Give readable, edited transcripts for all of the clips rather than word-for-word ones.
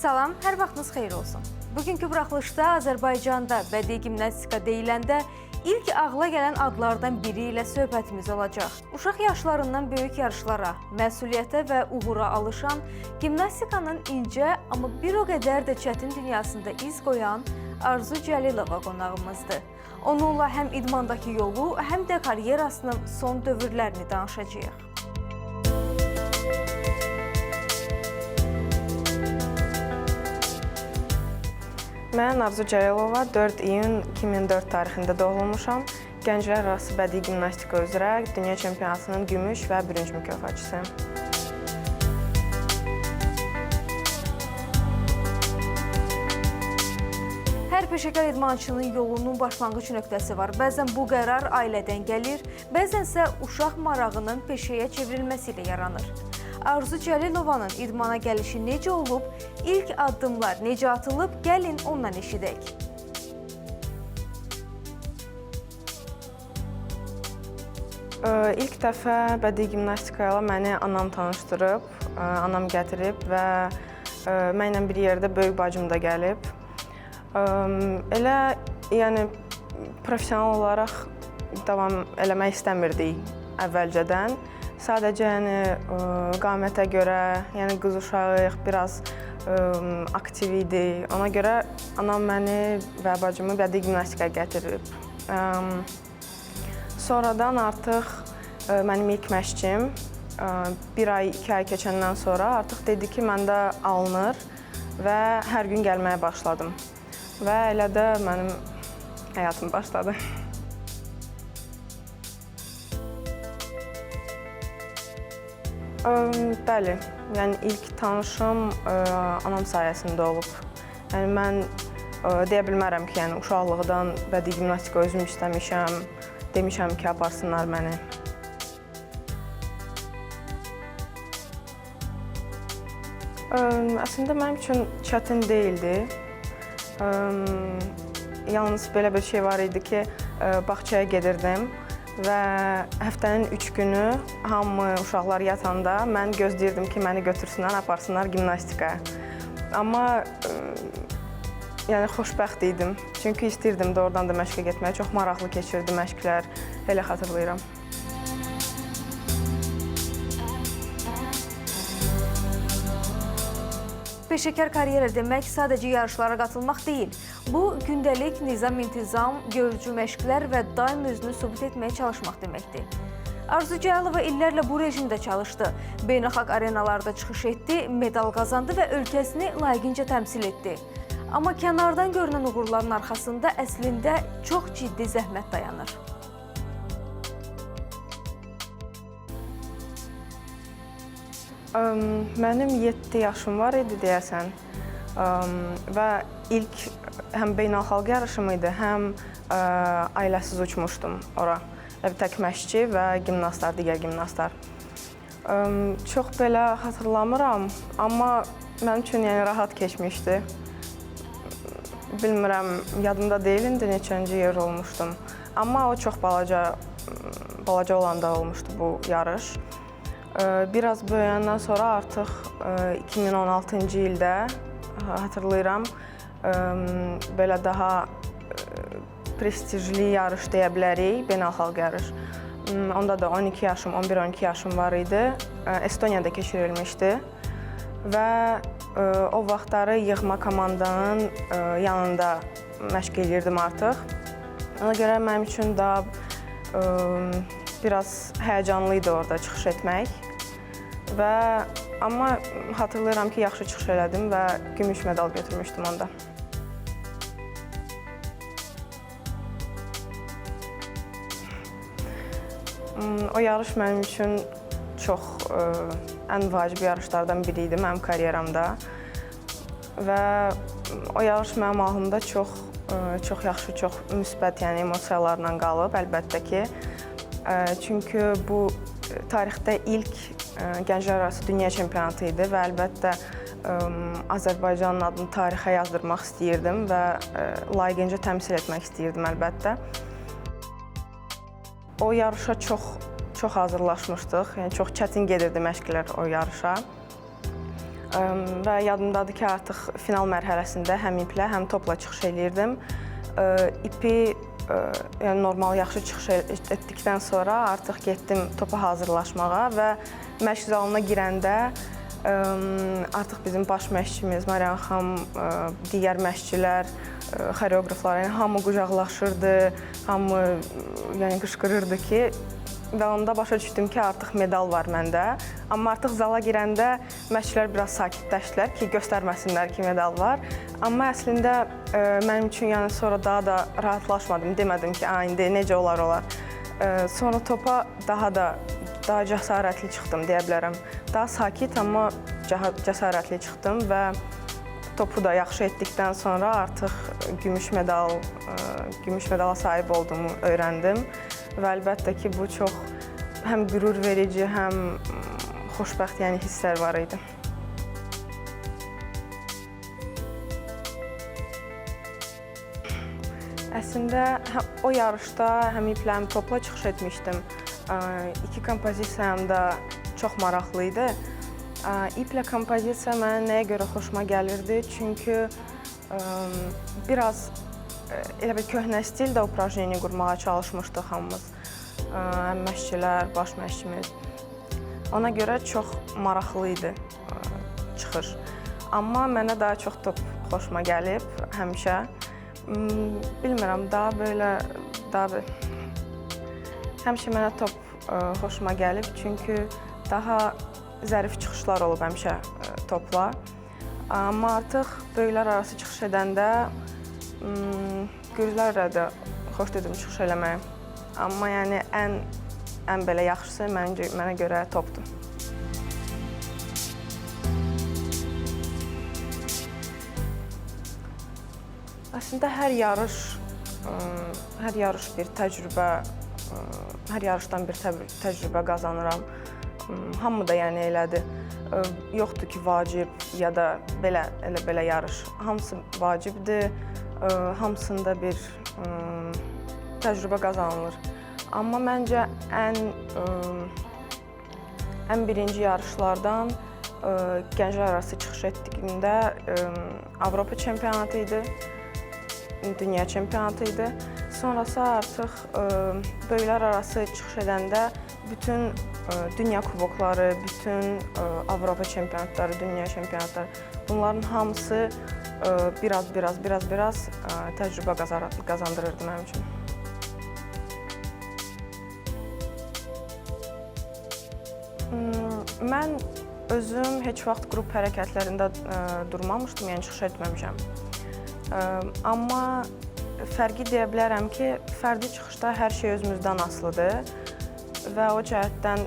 Salam, hər vaxtınız xeyir olsun. Bugünkü buraxılışda Azərbaycanda bədii gimnastika deyiləndə ilk ağla gələn adlardan biri ilə söhbətimiz olacaq. Uşaq yaşlarından böyük yarışlara, məsuliyyətə və uğura alışan, gimnastikanın incə, amma bir o qədər də çətin dünyasında iz qoyan Arzu Cəlilova qonağımızdır. Onunla həm idmandakı yolu, həm də karyerasının son dövrlərini danışacağıq. Mən Arzu Cəlilova 4 iyun 2004 tarixində doğulmuşam. Gənclər arası bədii gimnastika üzrə dünya çempionatının gümüş və bürünc mükafatçısıyam. Hər peşəkar idmançının yolunun başlanğıc nöqtəsi var. Bəzən bu qərar ailədən gəlir, bəzənsə uşaq marağının peşəyə çevrilməsi ilə yaranır. Arzu Cəlilovanın idmana gəlişi necə olub, ilk addımlar necə atılıb, gəlin ondan eşidək. İlk dəfə bədii gimnastika ilə məni anam tanışdırıb, anam gətirib və mənlə bir yerdə böyük bacım da gəlib. Elə yəni professional olaraq davam eləmək istəmirdik əvvəlcədən. Sadəcə yəni qamətə görə, yəni qız uşağıyıq, biraz aktiv idi. Ona görə anam məni və bacımı bədii gimnastikaya gətirib. Sonradan artıq mənim ilk məşqçim bir ay, 2 ay keçəndən sonra artıq dedi ki, məndə alınır və hər gün gəlməyə başladım. Və elə də mənim həyatım başladı. Bəli, yəni ilk tanışım anam sayəsində olub. Yəni mən deyə bilmərəm ki, yəni uşaqlıqdan bədii gimnastika özüm istəmişəm, demişəm ki, aparsınlar məni. Əslində mənim üçün çətin deyildi. Yalnız belə bir şey var idi ki, bağçaya gedirdim və həftənin 3 günü hamı uşaqlar yatanda mən gözləyirdim ki, məni götürsünlər, aparsınlar gimnastikaya. Amma yəni xoşbəxt idim. Çünki istəyirdim doğrudan da məşqə getməyi. Çox maraqlı keçirdi məşqlər, elə xatırlayıram. Peşəkar karyera demək sadəcə yarışlara qatılmaq deyil. Bu, gündəlik nizam-intizam, görücü məşqlər və daim özünü sübut etməyə çalışmaq deməkdir. Arzu Cəlilova illərlə bu rejimdə çalışdı. Beynəlxalq arenalarda çıxış etdi, medal qazandı və ölkəsini layiqincə təmsil etdi. Amma kənardan görünən uğurların arxasında əslində çox ciddi zəhmət dayanır. Mənim 7 yaşım var idi deyəsən və ilk həm beynəlxalq yarışım idi, həm ailəsiz uçmuşdum ora. Tək məşqçi və gimnastlar, digər gimnastlar. Çox belə xatırlamıram, amma mənim üçün yəni rahat keçmişdi. Bilmirəm, yadımda deyil indi neçənci yer olmuşdum. Amma o çox balaca olanda olmuşdu bu yarış. Biraz böyüyəndən sonra artıq 2016-cı ildə xatırlayıram, belə daha prestijli yarış deyə bilərik, beynəlxalq yarış. Onda da 12 yaşım, 11-12 yaşım var idi. Estoniyada keçirilmişdi və o vaxtları yığma komandanın yanında məşq eləyirdim artıq. Ona görə mənim üçün daha biraz həyəcanlı idi orada çıxış etmək və amma xatırlayıram ki, yaxşı çıxış elədim və gümüş medal götürmüşdüm onda. O yarış mənim üçün çox ən vacib yarışlardan biri idi mənim karyeramda və o yarış mənim ağlımda çox çox yaxşı, çox müsbət, yəni emosiyalarla qalıb əlbəttə ki. Çünki bu tarixdə ilk gənclər arası dünya çempionatı idi və əlbəttə Azərbaycanın adını tarixə yazdırmaq istəyirdim və layiqincə təmsil etmək istəyirdim əlbəttə. O yarışa çox hazırlaşmışdıq. Yəni çox çətin gedirdi məşqlər o yarışa. Və yadımdadır ki, artıq final mərhələsində həm iplə, həm topla çıxış eləyirdim. İpi yəni normal yaxşı çıxış etdikdən sonra artıq getdim topa hazırlaşmağa və məşq zalına girəndə artıq bizim baş məşqçimiz Marian xanım, digər məşqçilər, xoreoqraflar, yəni hamı qucaqlaşırdı, hamı yəni qışqırırdı ki, və onda başa düşdüm ki, artıq medal var məndə. Amma artıq zala girəndə məşqçilər biraz sakitləşdilər ki, göstərməsinlər ki, medal var. Amma əslində mənim üçün yəni sonra daha da rahatlaşmadım. Demədim ki, indi necə olar olar. Sonra topa daha cəsarətli çıxdım deyə bilərəm. Daha sakit, amma cəsarətli çıxdım və topu da yaxşı etdikdən sonra artıq gümüş medala sahib olduğumu öyrəndim. Və əlbəttə ki, bu çox həm qürur verici, həm xoşbəxt yəni hisslər var idi. Əslində o yarışda həm iplə, həm topla çıxış etmişdim. İki kompozisiyam da çox maraqlı idi. İplə kompozisiya mənə nəyə görə xoşuma gəlirdi? Çünki biraz elə bir köhnə stildə uprajneniya qurmağa çalışmışdıq hamımız. Həm məşqçilər, baş məşqçimiz. Ona görə çox maraqlı idi çıxış. Amma mənə daha çox top xoşuma gəlib həmişə. Bilmirəm, daha belə, həmişə mənə top xoşuma gəlib, çünki daha zərif çıxışlar olub həmişə topla. Amma artıq böyüklər arası çıxış edəndə güzlərlə də xoş dedim çıxış eləməyi. Amma yəni ən belə yaxşısı mənə görə topdur. Əslində hər yarış bir təcrübə, hər yarışdan bir təcrübə qazanıram. Hamı da yəni elədir. Yoxdur ki, vacib ya da belə, elə belə yarış. Hamısı vacibdir. Hamısında bir təcrübə qazanılır. Amma məncə ən birinci yarışlardan gənclər arası çıxış etdiyimdə Avropa çempionatı idi, dünya çempionatı idi. Sonrası artıq böyüklər arası çıxış edəndə bütün dünya kubokları, bütün Avropa çempionatları, dünya çempionatları, bunların hamısı biraz təcrübə qazandırırdı mənim üçün. Mən özüm heç vaxt qrup hərəkətlərində durmamışdım, yəni çıxış etməmişəm. Amma fərqi deyə bilərəm ki, fərdi çıxışda hər şey özümüzdən asılıdır və o cəhətdən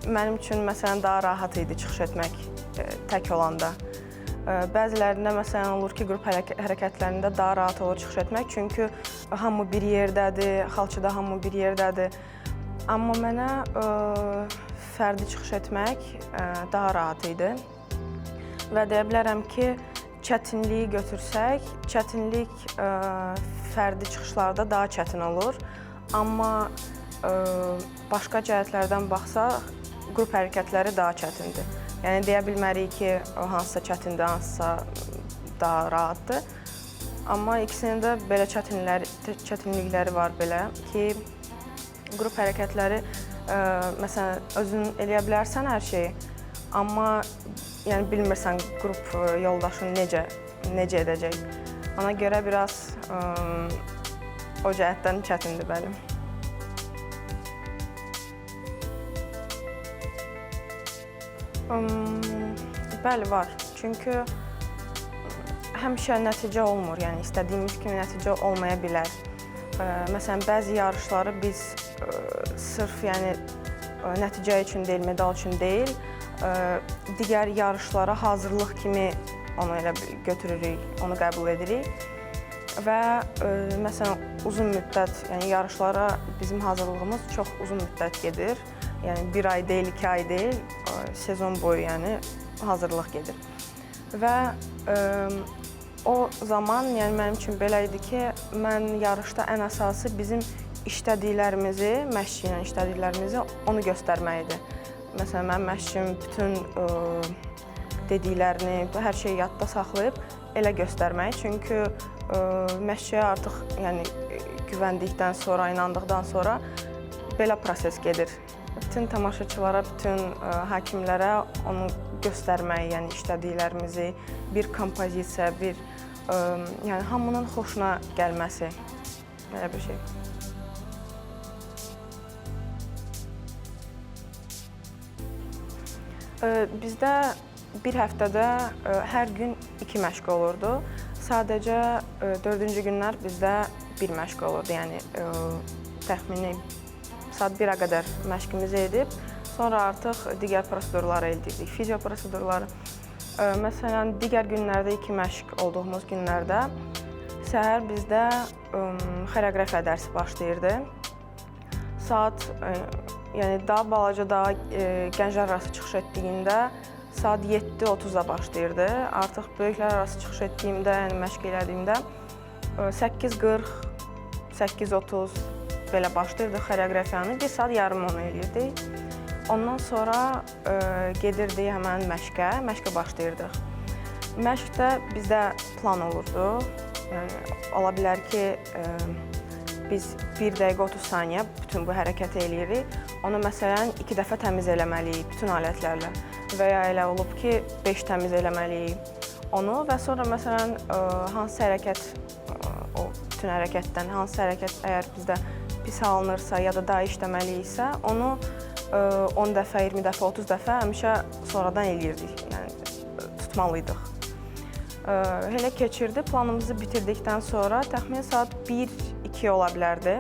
mənim üçün məsələn daha rahat idi çıxış etmək tək olanda. Bəzilərində məsələn olur ki, qrup hərəkətlərində daha rahat olur çıxış etmək, çünki hamı bir yerdədir, xalçada hamı bir yerdədir. Amma mənə fərdi çıxış etmək daha rahat idi və deyə bilərəm ki, çətinliyi götürsək, çətinlik fərdi çıxışlarda daha çətin olur. Amma başqa cəhətlərdən baxsaq, qrup hərəkətləri daha çətindir. Yəni deyə bilmərik ki, hansısa çətindir, hansısa daha rahatdır. Amma ikisinin də belə çətinlikləri var belə ki, qrup hərəkətləri, məsələn, özün eləyə bilərsən hər şeyi, amma yəni bilmirsən qrup yoldaşın necə edəcək. Ona görə biraz o cəhətdən çətindir, bəli. Bəli, var. Çünki həmişə nəticə olmur, yəni istədiyimiz kimi nəticə olmaya bilər. Məsələn, bəzi yarışları biz sırf yəni nəticə üçün deyil, medal üçün deyil, digər yarışlara hazırlıq kimi onu elə götürürük, onu qəbul edirik. Və məsələn, uzun müddət, yəni yarışlara bizim hazırlığımız çox uzun müddət gedir. Yəni bir ay deyil, 2 ay deyil, sezon boyu yəni hazırlıq gedir. Və o zaman yəni mənim üçün belə idi ki, mən yarışda ən əsası bizim işlədiklərimizi, məşqçi ilə işlədiklərimizi onu göstərmək idi. Məsələn, mənim məşqçim bütün dediklərini, hər şeyi yadda saxlayıb elə göstərmək. Çünki məşqçiyə artıq, yəni güvəndikdən sonra, inandıqdan sonra belə proses gedir. Bütün tamaşaçılara, bütün hakimlərə onu göstərmək, yəni işlədiklərimizi, bir kompozisiya, bir yəni hamının xoşuna gəlməsi, belə bir şey. Bizdə bir həftədə hər gün 2 məşq olurdu. Sadəcə 4-cü günlər bizdə bir məşq olurdu. Yəni təxmini saat 1-ə qədər məşqimizi edib, sonra artıq digər prosedurları edirdik, fizio prosedurları. Məsələn, digər günlərdə 2 məşq olduğumuz günlərdə səhər bizdə xoreoqrafiya dərsi başlayırdı. Saat, yəni daha balaca, daha gənclər arası çıxış etdiyində saat 7:30-da başlayırdı. Artıq böyüklər arası çıxış etdiyimdə, yəni məşq elədiyimdə 8:40, 8:30 belə başlayırdıq xoreoqrafiyanı. 1 saat yarım onu eləyirdik. Ondan sonra gedirdik həmən məşqə, məşqə başlayırdıq. Məşqdə bizdə plan olurdu. Yəni ola bilər ki, biz 1 dəqiqə 30 saniyə bütün bu hərəkəti eləyirik. Onu məsələn 2 dəfə təmiz eləməliyik bütün alətlərlə və ya elə olub ki, 5 təmiz eləməliyik onu və sonra məsələn hansı hərəkət, o bütün hərəkətdən hansı hərəkət əgər bizdə pis alınırsa ya da daha işləməliyiksə, onu 10 dəfə, 20 dəfə, 30 dəfə həmişə sonradan eləyirdik, yəni tutmalıydıq. Elə keçirdi. Planımızı bitirdikdən sonra təxminən saat 1-2 ola bilərdi.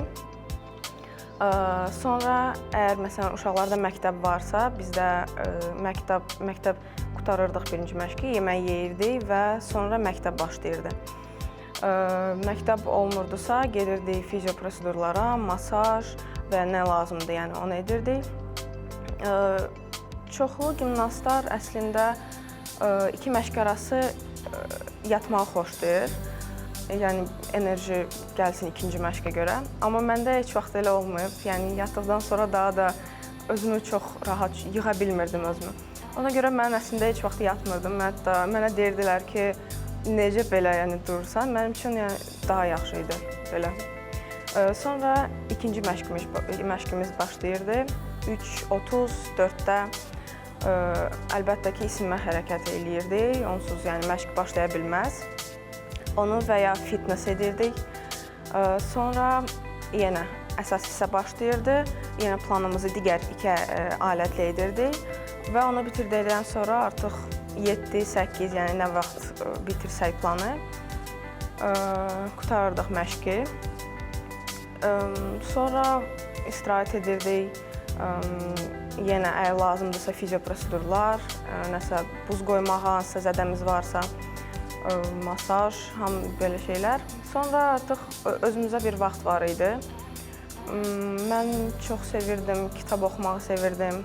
Sonra əgər məsələn uşaqlarda məktəb varsa, bizdə məktəb qurtarırdıq birinci məşqi, yemək yeyirdik və sonra məktəb başlayırdı. Məktəb olmurdusa, gedirdik fizio prosedurlara, masaj və nə lazımdır, yəni onu edirdik. Çoxlu gimnastlar əslində 2 məşq arası yatmağı xoşlayır. Yəni enerji gəlsin ikinci məşqə görə. Amma məndə heç vaxt elə olmayıb. Yəni yatdıqdan sonra daha da özümü çox rahat yığa bilmirdim özümü. Ona görə mən əslində heç vaxt yatmırdım. Hətta mənə deyirdilər ki, necə belə yəni durursan? Mənim üçün yəni daha yaxşı idi belə. Sonra ikinci məşqimiz başlayırdı. 3:34-də əlbəttə ki, isinmə hərəkəti eləyirdik. Onsuz yəni məşq başlaya bilməz. Onu və ya fitness edirdik. Sonra yenə əsas hissə başlayırdı. Yenə planımızı digər 2 alətlə edirdik və onu bitirdikdən sonra artıq 7-8, yəni nə vaxt bitirsək planı, qurtarırdıq məşqi. Sonra istirahət edirdik. Yenə əgər lazımdırsa fizio prosedurlar, nəsə buz qoymağa, hansısa zədəmiz varsa, masaj, ham belə şeylər. Sonra artıq özümüzə bir vaxt var idi. Mən çox sevirdim, kitab oxumağı sevirdim,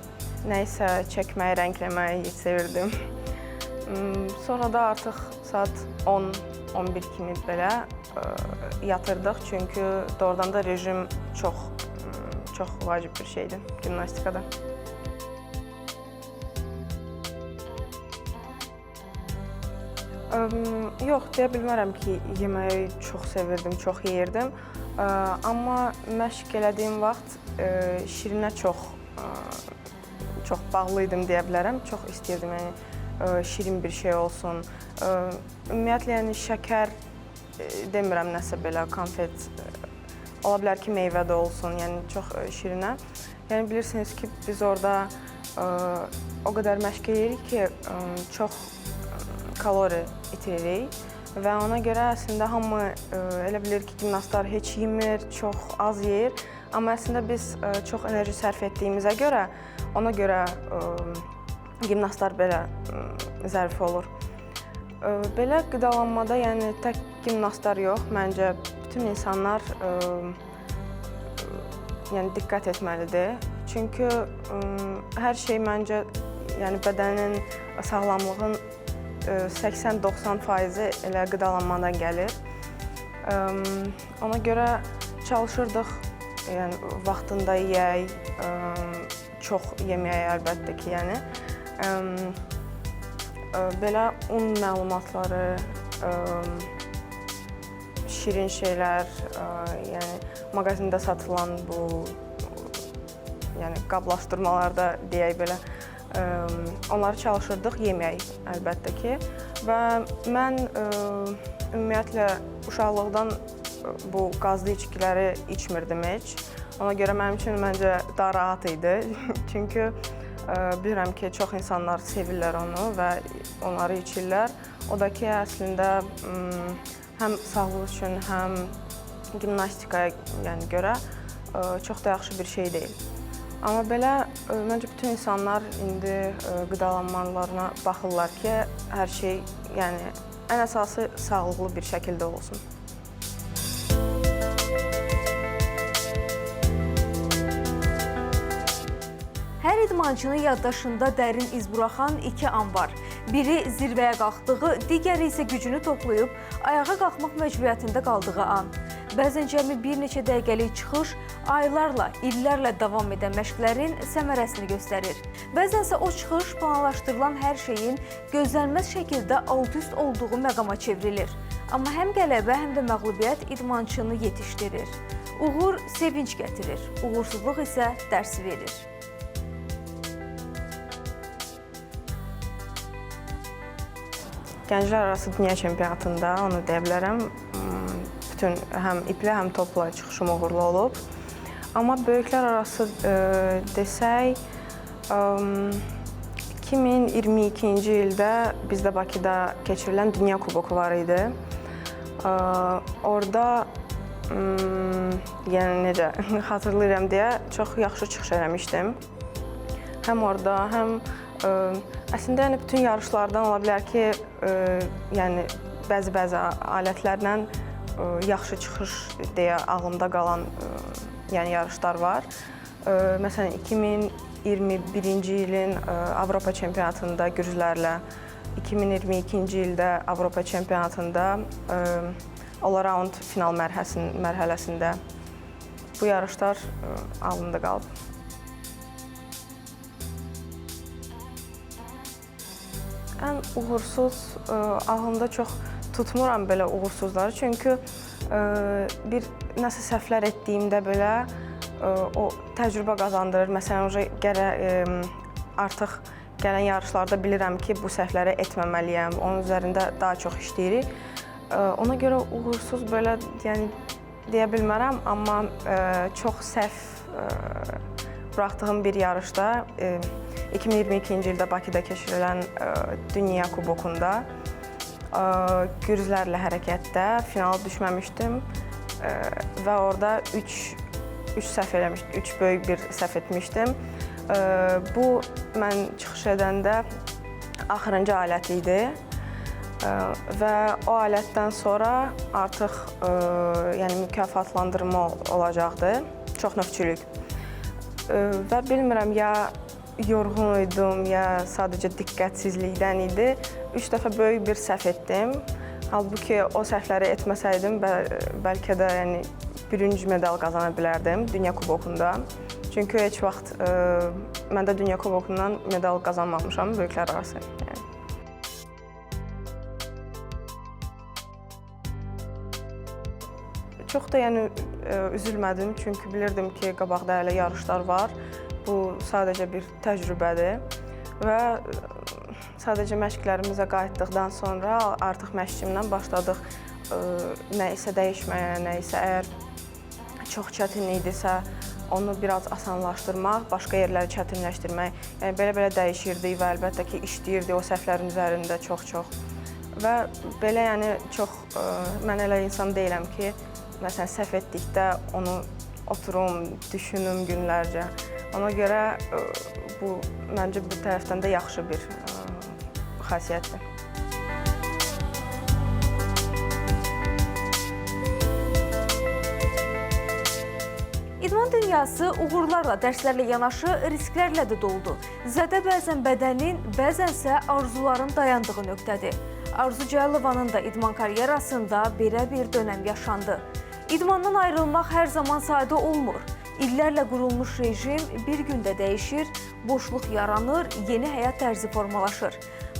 nəyisə çəkməyi, rəngləməyi sevirdim. Sonra da artıq saat 10-11 kimi belə yatırdıq, çünki doğrudan da rejim çox çox vacib bir şeydir gimnastikada. Yox, deyə bilmərəm ki, yeməyi çox sevirdim, çox yeyirdim. Amma məşq elədiyim vaxt şirinə çox çox bağlı idim deyə bilərəm. Çox istəyirdim, yəni şirin bir şey olsun. Ümumiyyətlə, yəni şəkər demirəm, nəsə belə konfet, ola bilər ki, meyvə də olsun, yəni çox şirinə. Yəni bilirsiniz ki, biz orada o qədər məşq eləyirik ki, çox kalori itiririk və ona görə əslində hamı elə bilir ki, gimnastlar heç yemir, çox az yeyir. Amma əslində biz çox enerji sərf etdiyimizə görə, ona görə gimnastlar belə zərif olur. Belə qidalanmada, yəni tək gimnastlar yox, məncə bütün insanlar yəni diqqət etməlidir. Çünki hər şey məncə, yəni bədənin, sağlamlığın 80-90% elə qidalanmadan gəlir. Ona görə çalışırdıq, yəni vaxtında yeyək, çox yeməyək əlbəttə ki, yəni. Belə un məlumatları, şirin şeylər, yəni mağazində satılan bu, yəni qablaşdırmalarda deyək belə, onları çalışırdıq yemək əlbəttə ki. Və mən ümumiyyətlə uşaqlıqdan bu qazlı içkiləri içmirdim heç. Ona görə mənim üçün məncə daha rahat idi. Çünki bilirəm ki, çox insanlar sevirlər onu və onları içirlər. O da ki, əslində həm sağlıq üçün, həm gimnastikaya yəni görə çox da yaxşı bir şey deyil. Amma belə məncə bütün insanlar indi qidalanmalarına baxırlar ki, hər şey, yəni ən əsası sağlıqlı bir şəkildə olsun. Hər idmançının yaddaşında dərin iz buraxan iki an var. Biri zirvəyə qalxdığı, digəri isə gücünü toplayıb ayağa qalxmaq məcburiyyətində qaldığı an. Bəzən cəmi bir neçə dəqiqəlik çıxış aylarla, illərlə davam edən məşqlərin səmərəsini göstərir. Bəzənsə o çıxış planlaşdırılan hər şeyin gözlənməz şəkildə alt-üst olduğu məqama çevrilir. Amma həm qələbə, həm də məğlubiyyət idmançını yetişdirir. Uğur sevinç gətirir, uğursuzluq isə dərs verir. Gənclər arası dünya çempionatında, onu deyə bilərəm, bütün həm iplə, həm topla çıxışım uğurlu olub. Amma böyüklər arası desək, 2022-ci ildə bizdə Bakıda keçirilən Dünya Kuboku var idi. Orada, yəni necə xatırlayıram deyə çox yaxşı çıxış eləmişdim. Həm orada, həm əslində yəni bütün yarışlardan ola bilər ki, yəni bəzi-bəzi alətlərlə yaxşı çıxış deyə ağlımda qalan yəni yarışlar var. Məsələn, 2021-ci ilin Avropa çempionatında gürcülərlə, 2022-ci ildə Avropa çempionatında all-around final mərhələsində bu yarışlar ağlımda qalıb. Ən uğursuz, ağlımda çox tutmuram belə uğursuzları, çünki bir nəsə səhvlər etdiyimdə belə o təcrübə qazandırır. Məsələn, artıq gələn yarışlarda bilirəm ki, bu səhvləri etməməliyəm, onun üzərində daha çox işləyirik. Ona görə uğursuz belə yəni deyə bilmərəm, amma çox səhv buraxdığım bir yarışda 2022-ci ildə Bakıda keçirilən Dünya Kubokunda gürcülərlə hərəkətdə finala düşməmişdim və orada 3 səhv eləmişdim, 3 böyük bir səhv etmişdim. Bu, mən çıxış edəndə axırıncı alət idi və o alətdən sonra artıq yəni mükafatlandırma olacaqdı, çox növçülük. Və bilmirəm, ya yorğun idim, ya sadəcə diqqətsizlikdən idi. 3 dəfə böyük bir səhv etdim. Halbuki o səhvləri etməsəydim, bəlkə də yəni, bürünc medal qazana bilərdim Dünya Kubokunda. Çünki heç vaxt mən də Dünya Kubokundan medal qazanmamışam böyüklər arası. Yəni. Çox da yəni, üzülmədim, çünki bilirdim ki, qabaqda hələ yarışlar var. Bu sadəcə bir təcrübədir və sadəcə məşqlərimizə qayıtdıqdan sonra artıq məşqçimlə başladıq nə isə dəyişməyə, nə isə əgər çox çətin idisə onu biraz asanlaşdırmaq, başqa yerləri çətinləşdirmək. Yəni belə-belə dəyişirdik və əlbəttə ki, işləyirdik o səhvlərin üzərində çox-çox. Və belə yəni çox mən elə insan deyiləm ki, məsələn səhv etdikdə onu oturum, düşünüm günlərcə. Ona görə bu məncə bir tərəfdən də yaxşı bir xasiyyətdir. İdman dünyası uğurlarla, dərslərlə yanaşı risklərlə də doldu. Zədə bəzən bədənin, bəzənsə arzuların dayandığı nöqtədir. Arzu Cəlilovanın da idman karyerasında belə bir dönəm yaşandı. İdmandan ayrılmaq hər zaman sadə olmur. İllərlə qurulmuş rejim bir gündə dəyişir, boşluq yaranır, yeni həyat tərzi formalaşır.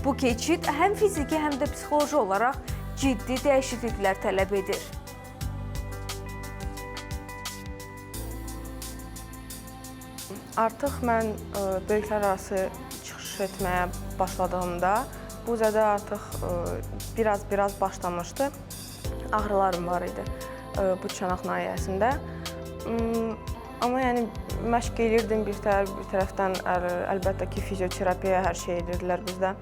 Bu keçid həm fiziki, həm də psixoloji olaraq ciddi dəyişikliklər tələb edir. Artıq mən böyüklər arası çıxış etməyə başladığımda bu zədə artıq biraz-biraz başlamışdı. Ağrılarım var idi bu çanaq nahiyəsində. Amma yəni məşq elirdim bir tərəfdən əlbəttə ki, fizioterapiya hər şey edirdilər bizdə.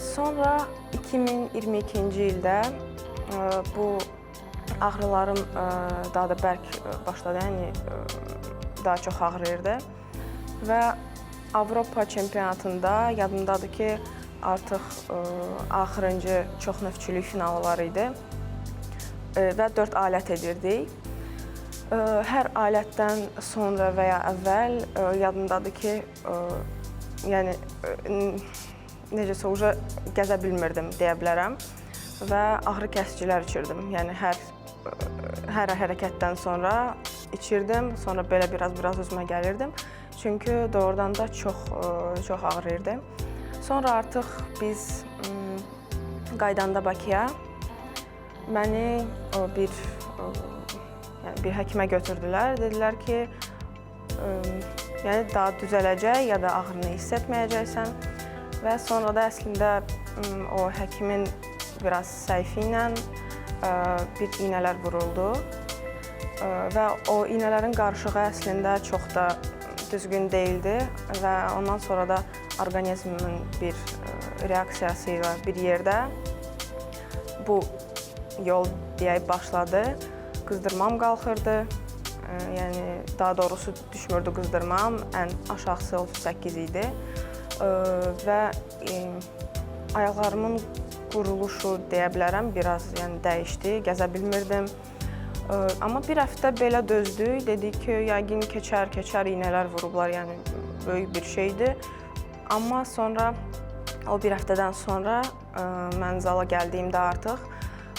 Sonra 2022-ci ildə bu ağrılarım daha da bərk başladı, yəni daha çox ağrıyırdı. Və Avropa çempionatında yadımdadır ki, artıq axırıncı çoxnövçülük finalı var idi və 4 alət edirdik. Hər alətdən sonra və ya əvvəl yadımdadır ki, yəni necəsə uca gəzə bilmirdim deyə bilərəm və ağrı kəsicilər içirdim. Yəni hər hərəkətdən sonra içirdim, sonra belə biraz-biraz özümə gəlirdim. Çünki doğrudan da çox ağrıyırdı. Sonra artıq biz qaydanda Bakıya məni bir həkimə götürdülər. Dedilər ki, yəni daha düzələcək ya da ağrını hiss etməyəcəksən. Və sonra da əslində o həkimin biraz səhvi ilə bir iynələr vuruldu. Və o iynələrin qarışığı əslində çox da düzgün deyildi və ondan sonra da orqanizmin bir reaksiyası ilə bir yerdə bu yol deyək başladı. Qızdırmam qalxırdı, yəni daha doğrusu düşmürdü qızdırmam, ən aşağısı 38 idi və ayaqlarımın quruluşu deyə bilərəm, biraz yəni dəyişdi, gəzə bilmirdim. Amma bir həftə belə dözdük, dedik ki, yəqin keçər, iynələr vurublar, yəni böyük bir şeydir. Amma sonra, o bir həftədən sonra mən zala gəldiyimdə artıq,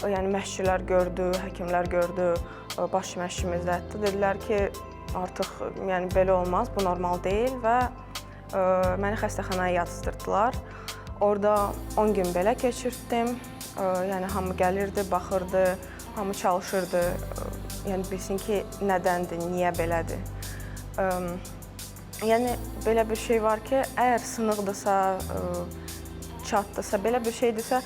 yəni məşqçilər gördü, həkimlər gördü, baş məşqçimiz də hətta dedilər ki, artıq yəni belə olmaz, bu normal deyil və məni xəstəxanaya yatızdırdılar. Orada 10 gün belə keçirtdim, yəni hamı gəlirdi, baxırdı, hamı çalışırdı, yəni bilsin ki, nədəndir, niyə belədir. Yəni belə bir şey var ki, əgər sınıqdırsa, çatdırsa, belə bir şeydirsə,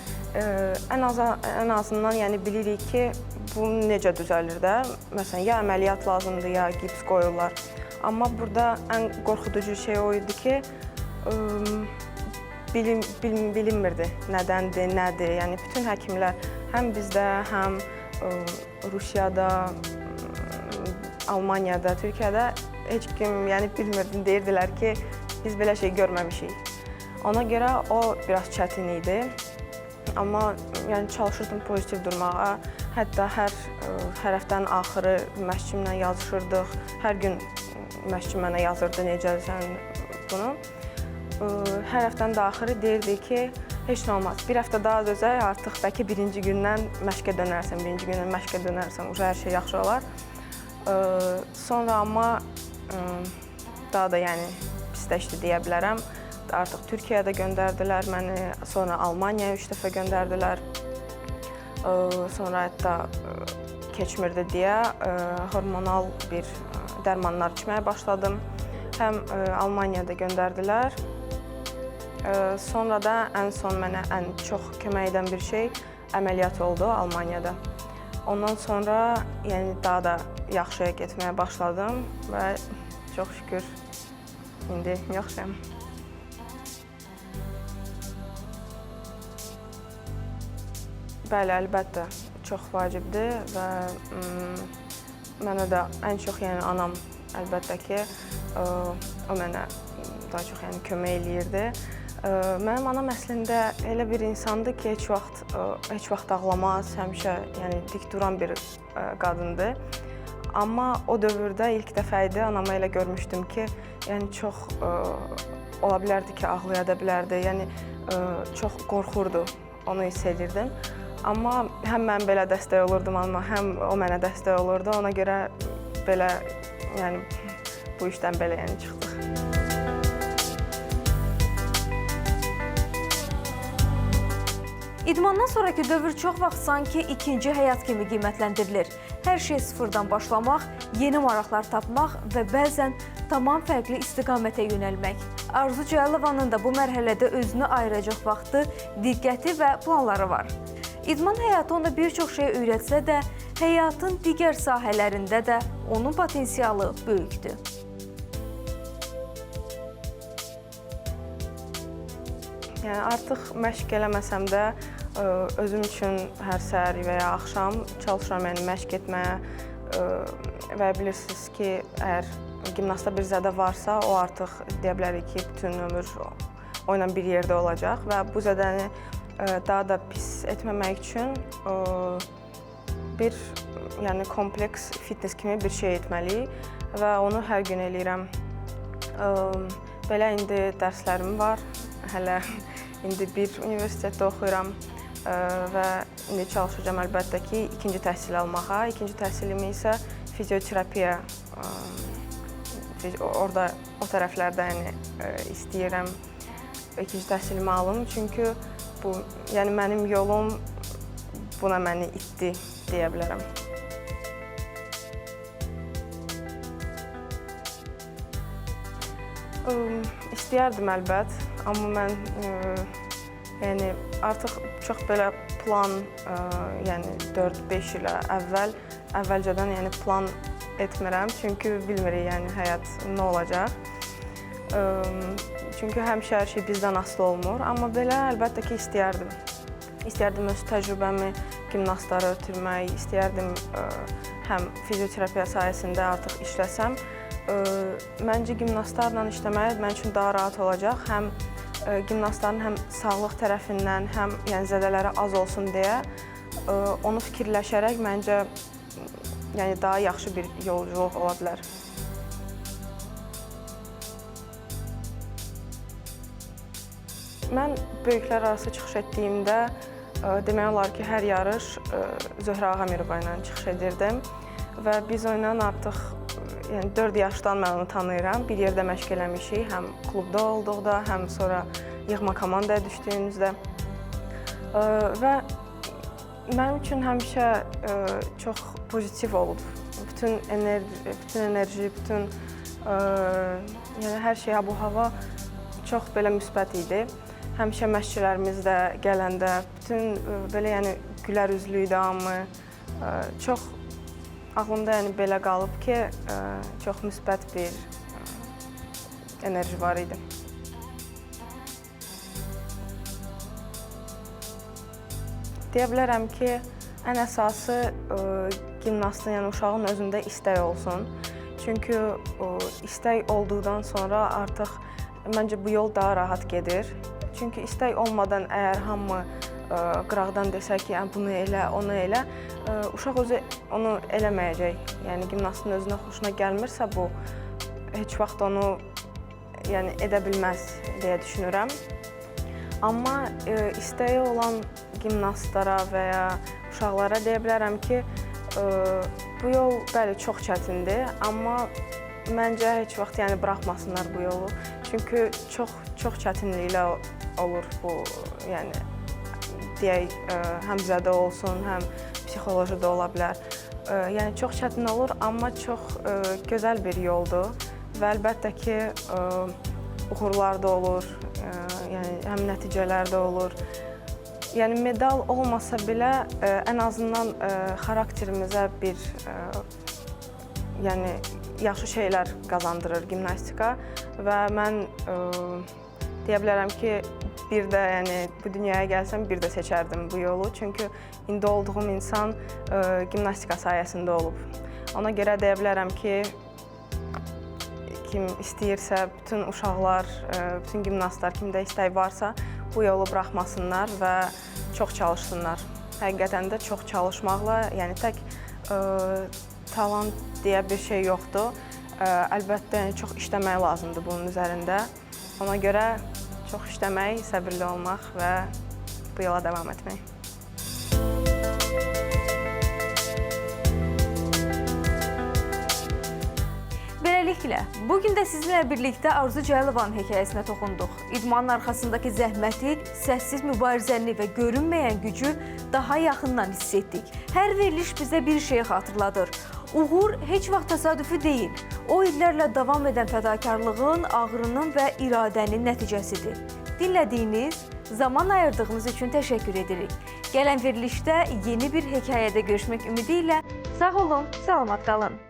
ən azından yəni bilirik ki, bu necə düzəlir də. Məsələn, ya əməliyyat lazımdır, ya gips qoyurlar. Amma burada ən qorxuducu şey o idi ki, bilinmirdi nədəndir, nədir. Yəni bütün həkimlər həm bizdə, həm Rusiyada, Almaniyada, Türkiyədə heç kim yəni bilmirdi, deyirdilər ki, biz belə şey görməmişik. Ona görə o biraz çətin idi. Amma yəni çalışırdım pozitiv durmağa. Hətta hər həftənin axırı məşqçimlə yazışırdıq. Hər gün məşqçim mənə yazırdı, necəsən bunu. Hər həftənin də axırı deyirdi ki, heç nə olmaz. Bir həftə daha dözək, artıq bəlkə birinci gündən məşqə dönərsən, birinci gündən məşqə dönərsən, uca hər şey yaxşı olar. Sonra amma daha da yəni pisləşdi deyə bilərəm. Artıq Türkiyədə göndərdilər məni, sonra Almaniyaya 3 dəfə göndərdilər. Sonra hətta keçmirdi deyə hormonal bir dərmanlar içməyə başladım. Həm Almaniyada göndərdilər. Sonra da ən son mənə ən çox kömək edən bir şey əməliyyat oldu Almaniyada. Ondan sonra yəni daha da yaxşıya getməyə başladım və çox şükür indi yaxşıyam. Bəli, əlbəttə, çox vacibdir və mənə də ən çox yəni anam əlbəttə ki, o mənə daha çox yəni kömək eləyirdi. Mənim anam əslində elə bir insandır ki, heç vaxt ağlamaz, həmişə yəni dik duran bir qadındır. Amma o dövrdə ilk dəfə idi, anamı elə görmüşdüm ki, yəni çox ola bilərdi ki, ağlaya da bilərdi, yəni çox qorxurdu, onu hiss edirdim. Amma həm mən belə dəstək olurdum, amma həm o mənə dəstək olurdu. Ona görə Belə, yəni bu işdən belə yəni çıxdıq. İdmandan sonraki dövr çox vaxt sanki ikinci həyat kimi qiymətləndirilir. Hər şey sıfırdan başlamaq, yeni maraqlar tapmaq və bəzən tamam fərqli istiqamətə yönəlmək. Arzu Cəlilovanın da bu mərhələdə özünü ayıracaq vaxtı, diqqəti və planları var. İdman həyatı ona bir çox şey öyrətsə də, həyatın digər sahələrində də onun potensialı böyükdür. Yəni artıq məşq eləməsəm də özüm üçün hər səhər və ya axşam çalışıram, yəni məşq etməyə və bilirsiniz ki, əgər gimnastda bir zədə varsa, o artıq deyə bilərik ki, bütün ömür o ilə bir yerdə olacaq və bu zədəni daha da pis etməmək üçün bir yəni kompleks fitness kimi bir şey etməliyik və onu hər gün eləyirəm. Belə indi dərslərim var. Hələ indi bir universitetdə oxuyuram və indi çalışacağam əlbəttə ki, ikinci təhsil almağa. İkinci təhsilimi isə fizioterapiya, orada o tərəflərdə yəni istəyirəm ikinci təhsilimi alım. Çünki bu, yəni mənim yolum buna məni itdi deyə bilərəm. İstəyərdim əlbət, amma mən yəni artıq çox belə plan, yəni 4-5 ilə əvvəlcədən yəni plan etmirəm, çünki bilmirik yəni həyat nə olacaq. Çünki həmişə hər şey bizdən asılı olmur, amma belə əlbəttə ki istəyərdim. İstəyərdim öz təcrübəmi gimnastlara ötürmək, istəyərdim həm fizioterapiya sayəsində artıq işləsəm. Məncə gimnastlarla işləmək mənim üçün daha rahat olacaq. Həm gimnastların həm sağlıq tərəfindən, həm yəni zədələri az olsun deyə onu fikirləşərək məncə yəni daha yaxşı bir yolculuq ola bilər. Mən böyüklər arası çıxış etdiyimdə demək olar ki, hər yarış Zöhrə Ağamirova ilə çıxış edirdim və biz onunla artıq yəni 4 yaşdan mən onu tanıyıram. Bir yerdə məşq eləmişik, həm klubda olduqda, həm sonra yığma komandaya düşdüyümüzdə. Və mənim üçün həmişə çox pozitiv olub. Bütün enerji, bütün yəni hər şey, bu hava çox belə müsbət idi. Həmişə məşqçilərimiz də gələndə bütün belə yəni gülər üzlü idi hamı. Çox ağlımda yəni belə qalıb ki, çox müsbət bir enerji var idi. Deyə bilərəm ki, ən əsası gimnastın, yəni uşağın özündə istək olsun. Çünki istək olduqdan sonra artıq məncə bu yol daha rahat gedir. Çünki istək olmadan əgər hamı qıraqdan desə ki, bunu elə, onu elə, uşaq özü onu eləməyəcək. Yəni gimnastın özünə xoşuna gəlmirsə bu, heç vaxt onu yəni edə bilməz deyə düşünürəm. Amma istəyi olan gimnastlara və ya uşaqlara deyə bilərəm ki, bu yol bəli çox çətindir, amma məncə heç vaxt yəni buraxmasınlar bu yolu. Çünki çox çox çətinliklə olur bu, yəni deyək, həm zədə olsun, həm psixoloji də ola bilər. Yəni çox çətin olur, amma çox gözəl bir yoldur və əlbəttə ki, uğurlar da olur, yəni həm nəticələr də olur. Yəni medal olmasa belə ən azından xarakterimizə bir yəni yaxşı şeylər qazandırır gimnastika və mən deyə bilərəm ki, bir də yəni bu dünyaya gəlsəm bir də seçərdim bu yolu. Çünki indi olduğum insan gimnastika sayəsində olub. Ona görə deyə bilərəm ki, kim istəyirsə, bütün uşaqlar, bütün gimnastlar, kimdə istək varsa bu yolu buraxmasınlar və çox çalışsınlar. Həqiqətən də çox çalışmaqla, yəni tək talant deyə bir şey yoxdur. Əlbəttə, yəni çox işləmək lazımdır bunun üzərində. Ona görə çox işləmək, səbirli olmaq və bu yola davam etmək. Beləliklə, bu gün də sizinlə birlikdə Arzu Cəlilovanın hekayəsinə toxunduq. İdmanın arxasındakı zəhməti, səssiz mübarizəni və görünməyən gücü daha yaxından hiss etdik. Hər veriliş bizə bir şeyi xatırladır. Uğur heç vaxt təsadüfi deyil. O illərlə davam edən fədakarlığın, ağrının və iradənin nəticəsidir. Dinlədiyiniz, zaman ayırdığınız üçün təşəkkür edirik. Gələn verilişdə yeni bir hekayədə görüşmək ümidi ilə sağ olun, salamat qalın.